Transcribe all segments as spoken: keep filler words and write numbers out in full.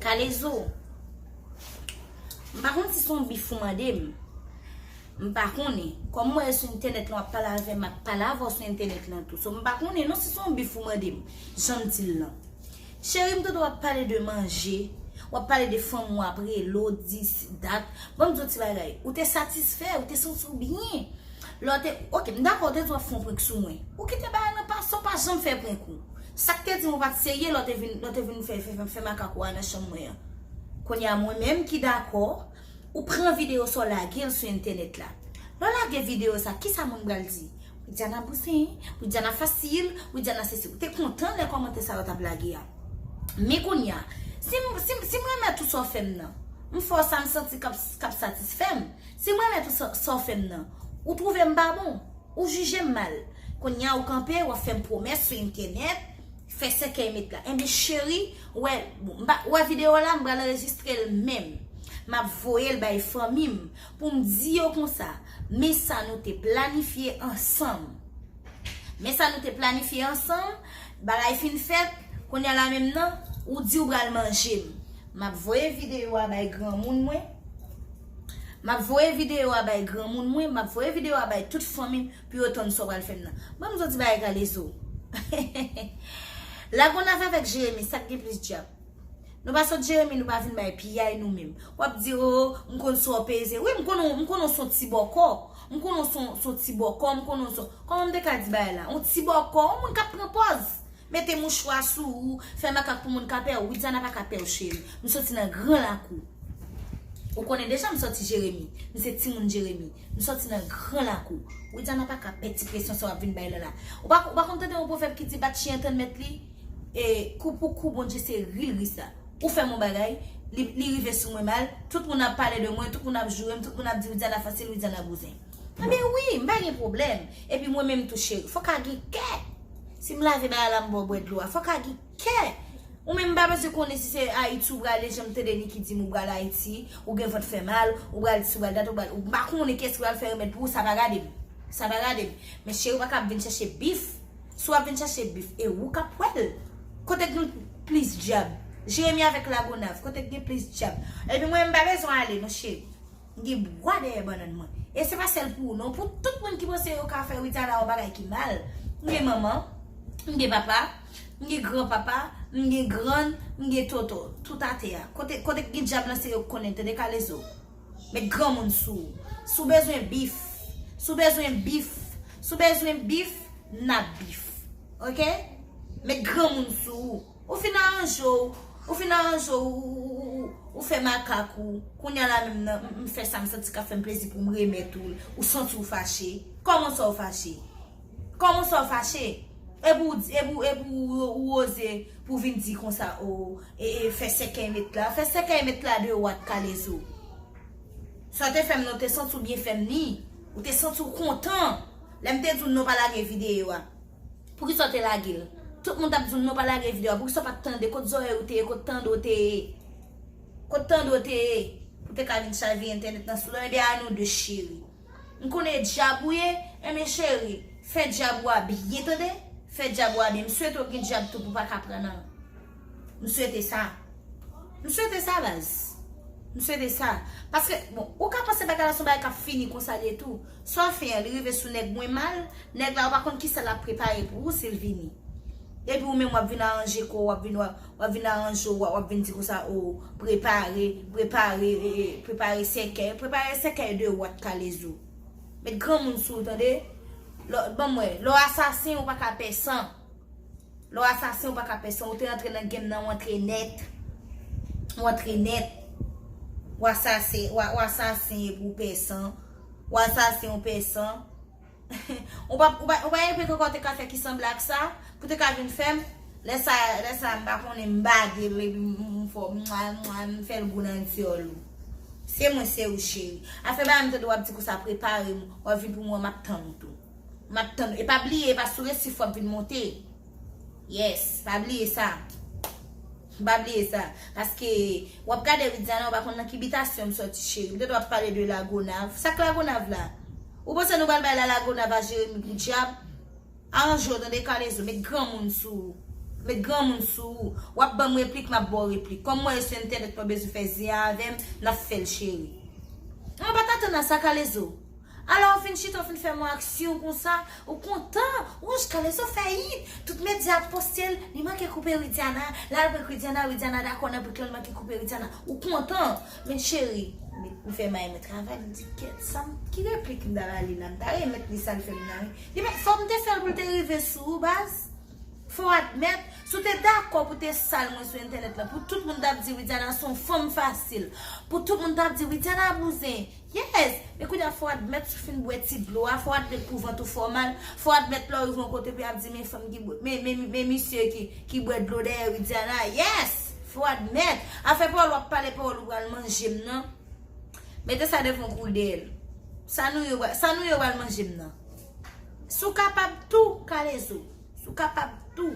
Kalezo, m pa konn si se yon bif ou mande m. M pa konnen. Kòm mwen sou entènèt lan, w ap pale avè m, m ap pale avè w sou entènèt lan tou. So, m pa konnen non si se yon bif ou mande m. Jan m di l lan. Cheri, m tande w ap pale de manje, w ap pale de fanm ou ap rele w, dis, dat. Ban m di w ti bagay. Ou te satisfè, ou te santi w byen. Lè w te, ok, m dakò, w te di w ap fè yon prank sou mwen. Ou kite bagay lan pase, w pa janm fè prank ou. Sa k te di m ou pa t serye lè w te vin, lè w te vin fè, fè, fè, fè makak ou a nan chanm mwen an. Kounye a, mwen menm ki dakò, ou pran videyo sa w lage l sou entènèt la. Lè w lage videyo sa, kisa moun pral di? Widiana bouzen, Widiana fasil, Widiana sesi. Ou te kontan lè kòmantè sa yo t ap lage a. Men kounye a, si m, si m, si m renmen tout sa w fè m nan, m fè w sa m santi k ap, k ap satisfè m. Si m renmen tout sa, sa w fè m nan, ou twouve m pa bon, ou jije m mal. Kounye a ou kanpe, w ap fè m pwomès sou entènèt, fè sèkèy met la. Enben cheri, ou wè, bon, m pa, ou wè videyo la, m pral anrejistre l menm. M ap voye l bay fanmi m pou m di yo konsa, men sa nou te planifye ansanm. Men sa nou te planifye ansanm, bagay fin fèt, kounye a la menm nan, ou di ou pral manje m. M ap voye videyo a bay granmoun mwen. M ap voye videyo a bay granmoun mwen, m ap voye videyo a bay tout fanmi m pou yo tann sa w pral fè m nan. Ban m di w ti bagay Kalezo. Lagonav avèk Jeremi, sa k gen plis djab? Nou pa sot Jeremi, nou pa vin bay piyay nou menm. W ap di, o, m konn sa w peze. Wi, m konnen, m konnen w se yon ti bòkò. M konnen w se yon, se yon ti bòkò, m konnen w se yon, kòman m te ka di bagay la? Yon ti bòkò, yon moun k ap pran pòz. Mete mouchwa sou ou, fè makak pou moun ka pè w. Widiana pa ka pè w, cheri. M soti nan gran lakou. Ou konnen deja m sòti Jeremi. M se timoun Jeremi. M sòti nan gran lakou. Widiana pa ka pè ti presyon sa w ap vin bay la la. Ou pa, ou pa konn tande yon pwovèb ki di bat chyen tann mèt li? E, kou pou kou, Bondye se ri l ri sa. Ou fè m yon bagay, li, li rive sou mwen mal, tout moun ap pale de mwen, tout moun ap joure m, tout moun ap di Widiana fasil, Widiana bouzen. Anben wi, m pa gen pwoblèm. Epi mwen menm tou cheri, fò w ka gen kè. Si m lave bagay la, m ba w bwè dlo a, fò w ka gen kè. Ou menm m pa bezwen konnen si se Ayiti ou prale, jan m tande Niki di m ou pral Ayiti, ou gen vant fè mal, ou pral dis, ou pral dat, ou pral, ou pa konnen kiyès ki pral fè remèd pou ou, sa pa gade m. Sa pa gade m. Men cheri, ou pa ka ap vin chèche bif. Si w ap vin chèche bif, e ou k ap wè l. Kote k gen plis djab? Jeremi avèk Lagonav, kote k gen plis djab? Epi mwen, m pa bezwen ale non, cheri. M gen bwa dèyè bannann mwen. E se pa sèl pou ou non, pou tout moun ki panse yo ka fè Widiana yon bagay ki mal. M gen manman, m gen papa, m gen granpapa, m gen grann, m gen tonton, tout atè a. Kote, kote k gen djab lan se yo k konnen, tande Kalezo. Met granmoun sou ou. Si w bezwen bif, si w bezwen bif, si w bezwen bif, n ap bif. Ok? Met granmoun sou ou. Ou fin aranje w, ou fin aranje w, ou, ou, ou, ou, ou fè makak ou. Kounye a la menm nan, m, m fè sa m santi k ap fè m plezi pou m remèt ou l. Ou santi w fache. Kòman sa w fache? Kòman sa w fache? Epi w di, epi w, epi w, ou oze pou vin di konsa, o, e, e, fè sèkèy met la. Fè sèkèy met la de wat Kalezo. Sa w te fè m nan, ou te santi w byen fè m ni. Ou te santi w kontan. Lè m te di w non pa lage videyo a. Poukisa w te lage l? Tout moun t ap di w non pa lage videyo a. Poukisa w pa t tande? Kot zòrèy ou te ye? Kot tande w te ye? Kot tande w te ye? Pou te ka vin chavire entènèt nan sou do m. Ebyen a nou de cheri. M konnen e djab ou ye, enben cheri, fè djab ou a byen tande, fè djab ou a byen. M swete w gen djab tou pou w pa ka pran nan. M swete sa. M swete sa, baz. M swete sa. Paske, bon, ou ka panse bagay la se yon bagay k ap fini konsa l ye tou. Sa w fè an, li rive sou nèg mwen mal, nèg la ou pa konn kisa l ap prepare pou ou si l vini. Epi ou menm w ap vin aranje kò w, w ap vin, w ap, w ap vin aranje w, w ap, w ap vin di konsa, o, prepare, prepare, e, e, prepare sèkèy, prepare sèkèy de wat Kalezo. Met granmoun sou ou, tande? Lè, ban m wè, lè w asasen, ou pa ka pè san. Lè w asasen, ou pa ka pè san. Ou te rantre nan game nan, w antre nèt. W antre nèt. W asasen, w a, w asasen epi w pè san. W asasen, w pè san. Ou pa, ou pa, ou pa gen prank ankò w te ka fè ki sanble ak sa, pou te ka vin fè m. Lè sa, lè sa, m pa konnen, m bade l, epi m, m fè w, mwa, mwa, m fè l gou nan dyòl ou. Se mwen, se ou, cheri. Afè bagay m tande w ap di konsa, prepare m, w ap vin pou mwen, m ap tann ou tou. M ap tann ou. E pa bliye, e pa sou resif w ap vin monte. Yes, pa bliye sa. Pa bliye sa. Paske w ap gade Widiana, ou pa konn nan ki bitasyon m sòti, cheri. M tande w ap pale de Lagonav. Sa k Lagonav la? Ou panse nou pral bay la Lagonav a Jeremi pou dyab? Aranje w, tande, Kalezo, met granmoun sou ou. Met granmoun sou ou. W ap ban m replik, m ap ba w replik. Kòm mwen sou entènèt, pa bezwen fè zen avè m, n ap fè l, cheri. Mwen pa t atann a sa, Kalezo. Alò, ou fin chita, ou fin fè m yon aksyon konsa, ou kontan. Wouch, Kalezo fè hit. Tout medya ap poste l, li manke koupe Widiana. L al prank Widiana, Widiana dakò nan prank lan, li manke koupe Widiana. Ou kontan. Men cheri, m fè may mwen travay, m di, kèt, sa m, ki replik m ta ba li la? M ta remèt li sa l fè m nan, wi. Li pa, fò m te fè l pou l te rive sou ou, baz. Fò w admèt, si w te dakò pou te sal mwen sou entènèt la, pou tout moun t ap di Widiana se yon fanm fasil, pou tout moun t ap di Widiana bouzen, yes, men kounye a fò w admèt si w fin bwè ti dlo a, fò w admèt pou vant ou fè w mal, fò w admèt lè w rive yon kote pou y ap di men fanm ki bwè, men, men, men misye ki, ki bwè dlo dèyè Widiana, yes, fò w admèt. Afè pawòl w ap pale, pawòl ou pral manje m nan, mete sa devan w kouri dèyè l. Sa nou yo, sa nou yo pral manje m nan. Si w kapab tou, Kalezo. Si w kapab tou.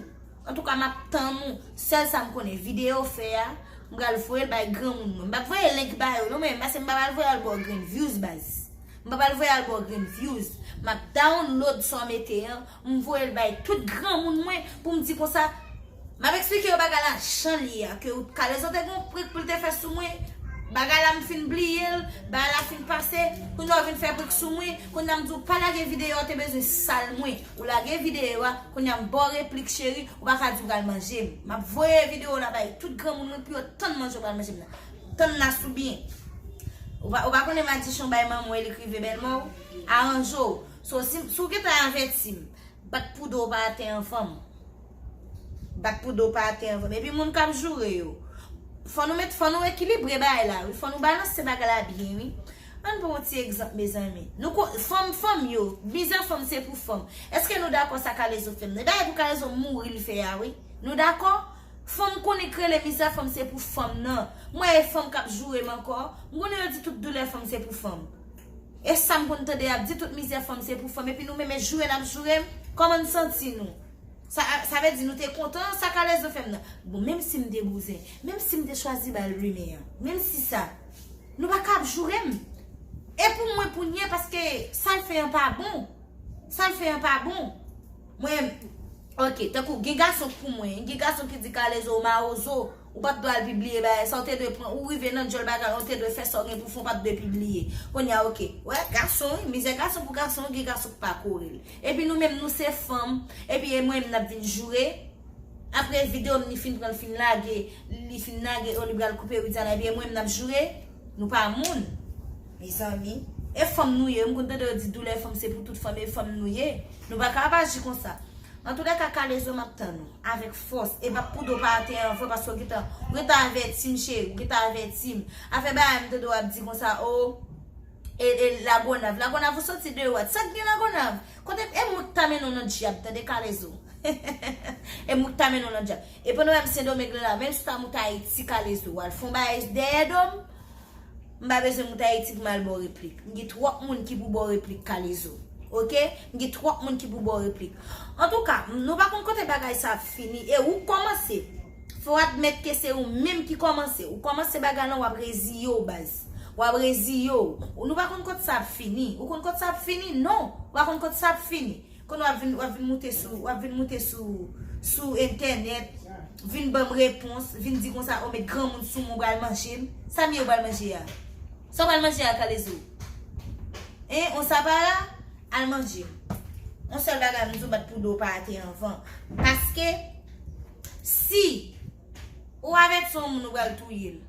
Antouka, m ap tann ou. Sèl sa m konnen, videyo w fè a, m pral voye l bay granmoun mwen. M p ap voye link ba yo, non, men, paske m pa pral voye al ba w grenn views, baz. M pa pral voye al ba w grenn views. M ap download sa w mete an, m voye l bay tout granmoun mwen pou m di konsa, m ap eksplike yo bagay la jan l ye a, ke Kalezo te gen yon prank pou l te fè sou mwen. Bagay la m fin bliye l, bagay la fin pase, kounye a w vin fè prank sou mwen, kounye a m di w pa lage videyo a, w te bezwen sal mwen. Ou lage videyo a, kounye a m ba w replik cheri, ou pa ka di w pral manje m. M ap voye videyo la bay tout granmoun mwen pou yo tann manje w pral manje m nan. Tann Nas ou byen. Ou pa, ou pa konnen madichon bay manman w e li k rive bèlmè w? Aranje w. So, si, si w gentan avèti m, bat pou do w pa atè anvan m. Bat pou do w pa atè anvan m. Epi moun k ap joure yo. Fò nou met, fò nou ekilibre bagay la, wi. Fò nou balanse bagay la byen, wi. Ann pran yon ti egzanp, mezanmi. Nou ko-, fanm, fanm yo, mizè fanm se pou fanm. Èske nou dakò sa Kalezo fè m nan? E bagay pou Kalezo mouri l fè a, wi. Nou dakò? Fanm konnen k rele mizè fanm se pou fanm nan. Mwen e fanm k ap joure m ankò. M konnen yo di tout doulè fanm se pou fanm. E sa m konn tande y ap di tout mizè fanm se pou fanm. Epi nou menm e joure n ap joure m. Kòman n santi nou? Sa, sa vle di nou te kontan sa Kalezo fè m nan. Bon, menm si m te bouzen, menm si m te chwazi ba l rimè an, menm si sa, nou pa ka ap joure m. E pou mwen pou n ye, paske sa l fè an pa bon. Sa l fè an pa bon. Mwen, ok, tankou gen gason pou mwen, gen gason ki di Kalezo ou mawozo, ou pa t dwe al pibliye bagay sa, ou te dwe pran, ou rive nan djòl bagay, ou te dwe fè sa w gen pou fè, ou pa t dwe pibliye. Kounye a, ok, wè, gason, wi, mizè gason pou gason, gen gason k pa kore l. Epi nou menm, nou se fanm, epi e mwen menm n ap vin joure. Apre videyo m, li fin pran, l fin lage, li fin lage, o, li pral koupe Widiana, epi e mwen menm n ap joure. Nou pa moun, mezanmi. E fanm nou ye, m konn tande yo di doulè fanm se pou tout fanm, e fanm nou ye. Nou pa ka ap aji konsa. Antoulèka, Kalezo, m ap tann ou avèk fòs. E bat pou do w pa atè anvan, paske w gentan, ou gentan avèti m, cheri, ou gentan avèti m. Afè bagay m tande w ap di konsa, o, e, e Lagonav. Lagonav, ou soti de wat? Sa k gen Lagonav? Kote, e mwen k ta mennen w nan dyab, tande, Kalezo. E mwen k ta mennen w nan dyab. E pandan w wè m Sendomeng la, menm si w ta moute Ayiti, Kalezo, w al fè yon bagay dèyè do m, m pa bezwen moute Ayiti pou m al ba w replik. M gen twòp moun ki pou ba w replik, Kalezo. Oke? M gen twòp moun ki pou ba w replik. Antouka, m, nou pa konn kote bagay sa ap fini. E ou k kòmanse. Fò w admèt ke se ou menm ki kòmanse. Ou kòmanse bagay lan, w ap reziye w, baz. W ap reziye w. Ou, nou pa konn kote sa ap fini. Ou konn kote sa ap fini? Non. Ou pa konn kote sa ap fini. Kounye a w ap vin, w ap vin moute sou, w ap vin moute sou, sou entènèt, vin ban m repons, vin di konsa, o, met granmoun sou mwen, ou pral manje m. Sa m ye ou pral manje a? Sa w pral manje a, Kalezo? Hein, on sa pa la? Al manje. On sèl bagay m di w, bat pou do w pa atè anvan. Paske, si ou avèti yon moun, ou pral touye l.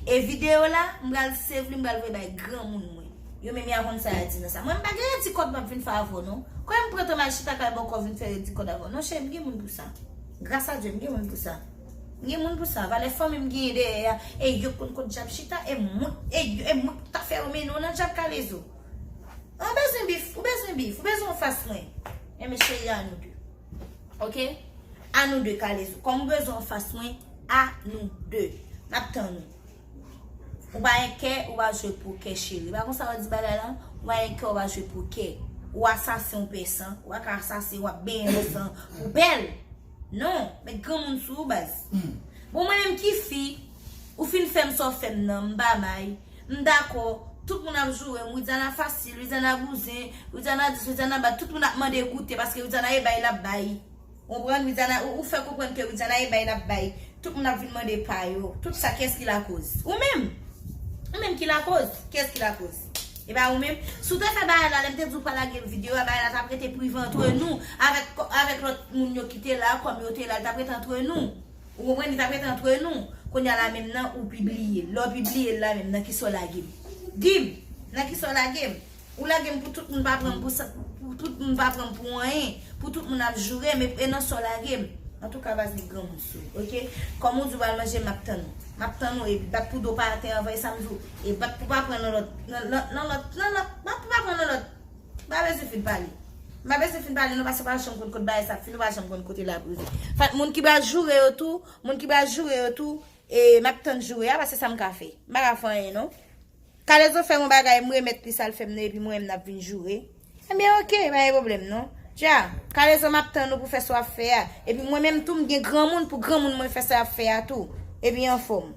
E videyo la, m pral save li, m pral voye bay granmoun mwen. Yo menm y a konn sa y a di nan sa. Mwen, m pa gen redi kòd m ap vin fè avè w, non. Kòm m pran tan m al chita kay bòkò vin fè redi kòd avè w. Non, cheri, m gen moun pou sa. Gras a Dye, m gen moun pou sa. M gen moun pou sa. Valè fanmi m genyen dèyè a. E yo k konn kot dyab chita. E mwen, e yo, e mwen k ta fè yo mennen w nan dyab, Kalezo. Ou bezwen bif, ou bezwen bif, ou bezwen anfas mwen. Enben, cheri, a nou de. Oke? A nou de, Kalezo. Kòm ou bezwen anfas mwen, a nou de. N ap tann ou. Ou pa gen kè, ou pa jwe pokè, cheri. Pa konsa yo di bagay lan? Ou pa gen kè, ou pa jwe pokè. Ou asasen, ou pè san. Ou pa ka asasen, w ap benyen nan san. Ou bèl. Non, met granmoun sou ou, baz. Bon, mwen menm ki fi, ou fin fè m sa w fè m nan, m pa may. M dakò, tout moun ap joure m, Widiana fasil, Widiana bouzen, Widiana dis, Widiana bat, tout moun ap mande goute, paske Widiana e bay l ap bay. Konprann, Widiana, ou, ou fè konprann ke Widiana e bay l ap bay. Tout moun ap vin mande pa yo. Tout sa, kiyès ki lakoz? Ou menm. Ou menm ki lakoz. Kiyès ki lakoz? E pa ou menm. Si w te fè bagay la, lè m te di w pa lage videyo a, bagay la t ap rete prive antre nou. Avèk, avèk lòt moun yo ki te la, kòm yo te la, l t ap rete antre nou. Ou konprann, li t ap rete antre nou. Kounye a la menm nan, ou pibliye l. Lè w pibliye l la menm, nan kisa w lage m? Di m, nan kisa w lage m? Ou lage m pou tout moun pa pran m pou sa, pou tout moun pa pran m pou anyen, pou tout moun ap joure m, e, e nan sa w lage m. Antouka, baz, li granmoun sou, oke? Kòm ou di w pral manje, m ap tann ou. M ap tann ou, epi bat pou do pa atè anvan, e sa m di w, e bat pou pa pran nan lòt, nan, nan, nan lòt, nan lòt, bat pou pa pran nan lòt. M pa bezwen fin pale. M pa bezwen fin pale, nou, paske w pa janm konn kote bagay sa ap fini, ou pa janm konn kote l ap rive. Fèt, moun ki pral joure yo tou, moun ki pral joure yo tou, e, m ap tann joure a, paske sa m ka fè. M pa ka fè anyen, non. Kalezo fè yon bagay, m remèt li sa l fè m nan, epi mwen menm n ap vin joure. Ebyen, oke, pa gen pwoblèm, non. Dja, Kalezo, m ap tann ou pou fè sa w ap fè a. Epi mwen menm tou, m gen granmoun pou granmoun mwen fè sa y ap fè a tou. Epi anfòm.